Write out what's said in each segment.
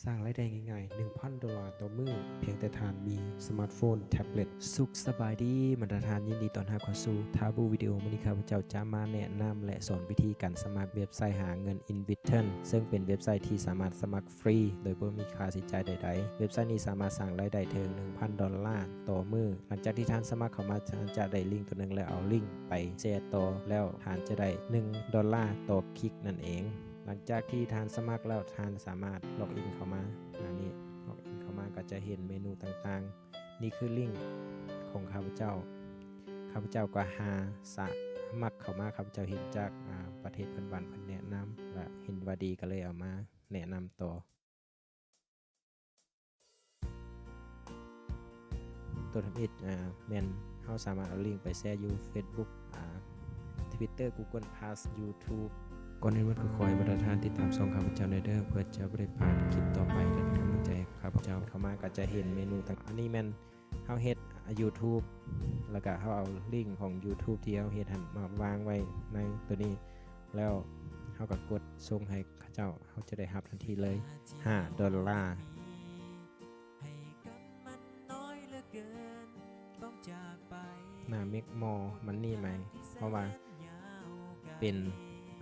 ສ້າງລາຍໄດ້ງ່າຍໆ ໜຶ່ງພັນໂດລາຕໍ່ມື້ ພຽງແຕ່ທ່ານມີສະມາດໂຟນ, ແທັບເລັດ. ສຸກສະບາຍດີບັນດາທ່ານ, ຍິນດີຕ້ອນຮັບເຂົ້າສູ່ Taboo Video. ມື້ນີ້ຂ້າພະເຈົ້າຈະມາແນະນຳ ແລະ ສອນວິທີການສະໝັກເວັບໄຊຫາເງິນ InReturn ເຊິ່ງເປັນເວັບໄຊທີ່ສາມາດສະໝັກຟຣີ ໂດຍບໍ່ມີຄ່າໃຊ້ຈ່າຍໃດໆ. ເວັບໄຊນີ້ສາມາດສ້າງລາຍໄດ້ເຖິງ ໜຶ່ງພັນໂດລາຕໍ່ມື້. ຫຼັງຈາກທີ່ທ່ານສະໝັກເຂົ້າມາ, ທ່ານຈະໄດ້ລິງໂຕໜຶ່ງ ແລ້ວເອົາລິງໄປແຊຕໍ່ ແລ້ວທ່ານຈະໄດ້ ໜຶ່ງໂດລາຕໍ່ຄລິກນັ້ນເອງ. ຫຼັງຈາກທີ່ທ່ານສະໝັກແລ້ວ, ທ່ານສາມາດລັອກອິນເຂົ້າມາໜ້ານີ້. ລັອກອິນເຂົ້າມາກໍຈະເຫັນເມນູຕ່າງໆ. ນີ້ຄືລິງຂອງຂ້າພະເຈົ້າ. ຂ້າພະເຈົ້າກໍຫາສະໝັກເຂົ້າມາ, ຂ້າພະເຈົ້າເຫັນຈາກ ອາ ປະເທດເພື່ອນບ້ານເພິ່ນແນະນຳ ແລະ ເຫັນວ່າດີກໍເລີຍເອົາມາແນະນຳຕໍ່. ຕົວທຳອິດ ອາ ແມ່ນເຮົາສາມາດເອົາລິງໄປແຊຢູ່ Facebook ອາ Twitter Google Plus YouTube. ກ່ອນອື່ນໝົດກໍຂໍໃຫ້ບັນດາທ່ານຕິດຕາມຊ່ອງຂ້າພະເຈົ້າແດ່ເດີ ເພື່ອຈະບໍ່ໄດ້ພາດຄລິບຕໍ່ໄປ ແລະ ເປັນກຳລັງໃຈໃຫ້ຂ້າພະເຈົ້າ. ເຂົ້າມາກໍຈະເຫັນເມນູຕ່າງໆ. ອັນນີ້ແມ່ນເຮົາເຮັດ YouTube ແລ້ວກໍເຮົາເອົາລິງຂອງ YouTube ທີ່ເຮົາເຮັດຫັ້ນມາວາງໄວ້ໃນໂຕນີ້ ແລ້ວເຮົາກໍກົດສົ່ງໃຫ້ເຂົາເຈົ້າ. ເຮົາຈະໄດ້ຮັບທັນທີເລີຍ ຫ້າໂດລາ. ໜ້າ Make More Money ໃໝ່ ເພາະວ່າເປັນ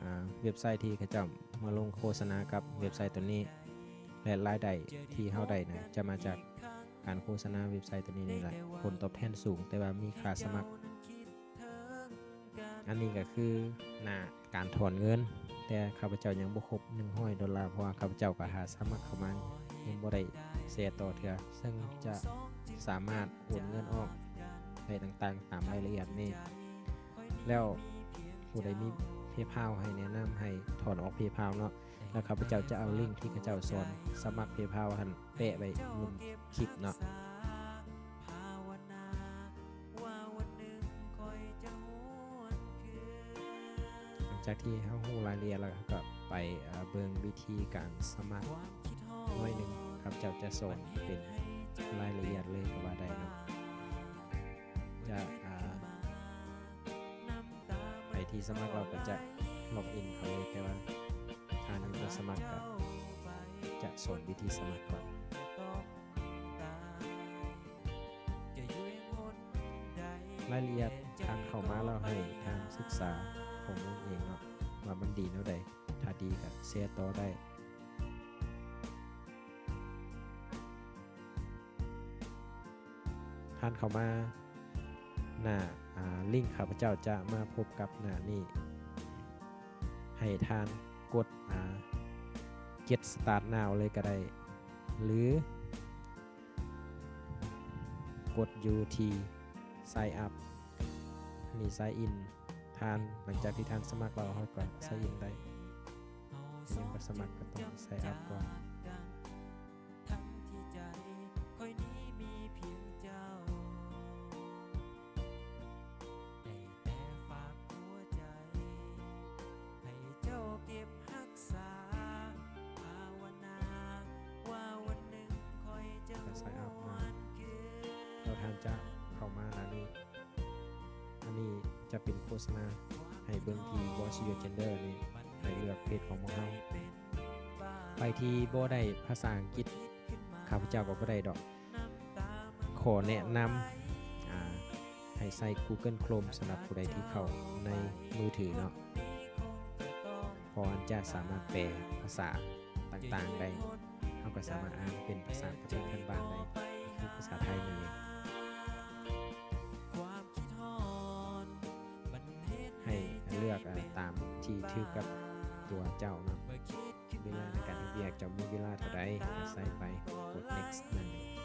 ອາ ເວັບໄຊທີ່ເຂົາເຈົ້າມາລົງໂຄສະນາກັບເວັບໄຊໂຕນີ້ ແລະ ລາຍໄດ້ທີ່ເຮົາໄດ້ນະ ຈະມາຈາກການໂຄສະນາເວັບໄຊໂຕນີ້ນີ້ແຫຼະ. ຜົນຕອບແທນສູງ ແຕ່ວ່າມີຄ່າສະໝັກ. ອັນນີ້ກໍຄືໜ້າ ການຖອນເງິນ, ແຕ່ຂ້າພະເຈົ້າຍັງບໍ່ຄົບໜຶ່ງຮ້ອຍໂດລາ ເພາະວ່າຂ້າພະເຈົ້າກໍຫາສະໝັກເຂົ້າມາ ຍັງບໍ່ໄດ້ແຊຕໍ່ເທື່ອ, ເຊິ່ງຈະສາມາດໂອນເງິນອອກໄດ້ຕ່າງໆ ຕາມລາຍລະອຽດນີ້. ແລ້ວຜູ້ໃດມີ PayPal ໃຫ້ແນະນຳໃຫ້ຖອນອອກ PayPal ເນາະ, ແລ້ວຂ້າພະເຈົ້າຈະເອົາລິງທີ່ເຂົາເຈົ້າສອນສະໝັກ PayPal ຫັ້ນແປະໄວ້ລຸ່ມຄລິບເນາະ. ຫຼັງຈາກທີ່ເຮົາຮູ້ລາຍລະອຽດແລ້ວ ເຮົາກໍໄປ ເອີ ເບິ່ງວິທີການສະໝັກໜ້ອຍໜຶ່ງ. ຂ້າພະເຈົ້າຈະສອນເປັນລາຍລະອຽດເລີຍກໍວ່າໄດ້ເນາະ. ຈະ ອາ ໃຜທີ່ສະໝັກແລ້ວກໍຈະລັອກອິນເຂົ້າເລີຍ, ແຕ່ວ່າທ່ານຍັງບໍ່ສະໝັກກໍຈະສອນວິທີສະໝັກກ່ອນ. ລາຍລະອຽດທ່ານເຂົ້າມາແລ້ວ ໃຫ້ທ່ານສຶກສາຂໍ້ມູນເອງເນາະ ວ່າມັນດີແນວໃດ. ຖ້າດີກໍແຊຕໍ່ໄດ້. ທ່ານເຂົ້າມາໜ້າ ອາ ລິງ ຂ້າພະເຈົ້າຈະມາພົບກັບໜ້ານີ້. ໃຫ້ທ່ານກົດ ອາ Get Start Now ເລີຍກໍໄດ້ ຫຼື ກົດຢູ່ທີ່ Sign Up ອັນນີ້ Sign In. ທ່ານ ຫຼັງຈາກທີ່ທ່ານສະໝັກແລ້ວ ເຮົາກໍ Sign In ໄດ້. ຍັງບໍ່ສະໝັກກໍຕ້ອງ Sign Up ກ່ອນ. Sign Up ມາ ແລ້ວທ່ານຈະເຂົ້າມາໜ້ານີ້. ອັນນີ້ຈະເປັນໂຄສະນາໃຫ້ເບິ່ງທີ່ What's Your Gender ນີ້ ໃຫ້ເລືອກເພດຂອງພວກເຮົາ. ໃຜທີ່ບໍ່ໄດ້ພາສາອັງກິດ ຂ້າພະເຈົ້າກໍບໍ່ໄດ້ດອກ. ຂໍແນະນຳ ອາ ໃຫ້ໃຊ້ Google Chrome ສຳລັບຜູ້ໃດທີ່ເຂົ້າໃນມືຖືເນາະ, ເພາະມັນຈະສາມາດແປພາສາຕ່າງໆໄດ້. ເຮົາກໍສາມາດອ່ານເປັນພາສາປະເທດເພື່ອນບ້ານໄດ້ ຄືພາສາໄທນັ້ນເອງ. ໃຫ້ເລືອກ ອາ ຕາມທີ່ຖືກກັບຕົວເຈົ້າເນາະ. ເວລາໃນການເຮັດວຽກ ເຈົ້າມີເວລາເທົ່າໃດ ກໍໃສ່ໄປ ກົດ Next ນັ້ນເອງ.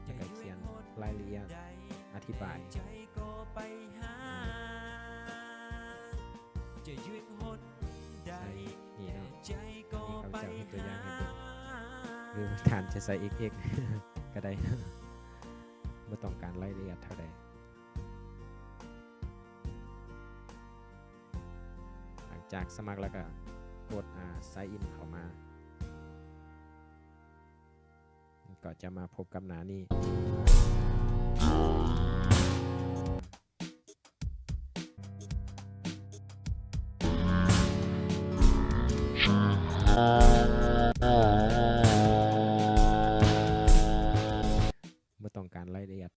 ແລ້ວກໍຂຽນລາຍລະອຽດອະທິບາຍ ໃສ່ນີ້ເນາະ. ນີ້ຂ້າພະເຈົ້າເຮັດຕົວຢ່າງໃຫ້ເບິ່ງ ຫຼືທ່ານຈະໃສ່ ເອັກເອັກ ກໍໄດ້ ບໍ່ຕ້ອງການລາຍລະອຽດເທົ່າໃດ. ຫຼັງຈາກສະໝັກແລ້ວກໍກົດ ອາ Sign In ເຂົ້າມາ ກໍຈະມາພົບກັບໜ້ານີ້. ບໍ່ຕ້ອງການລາຍລະອຽດ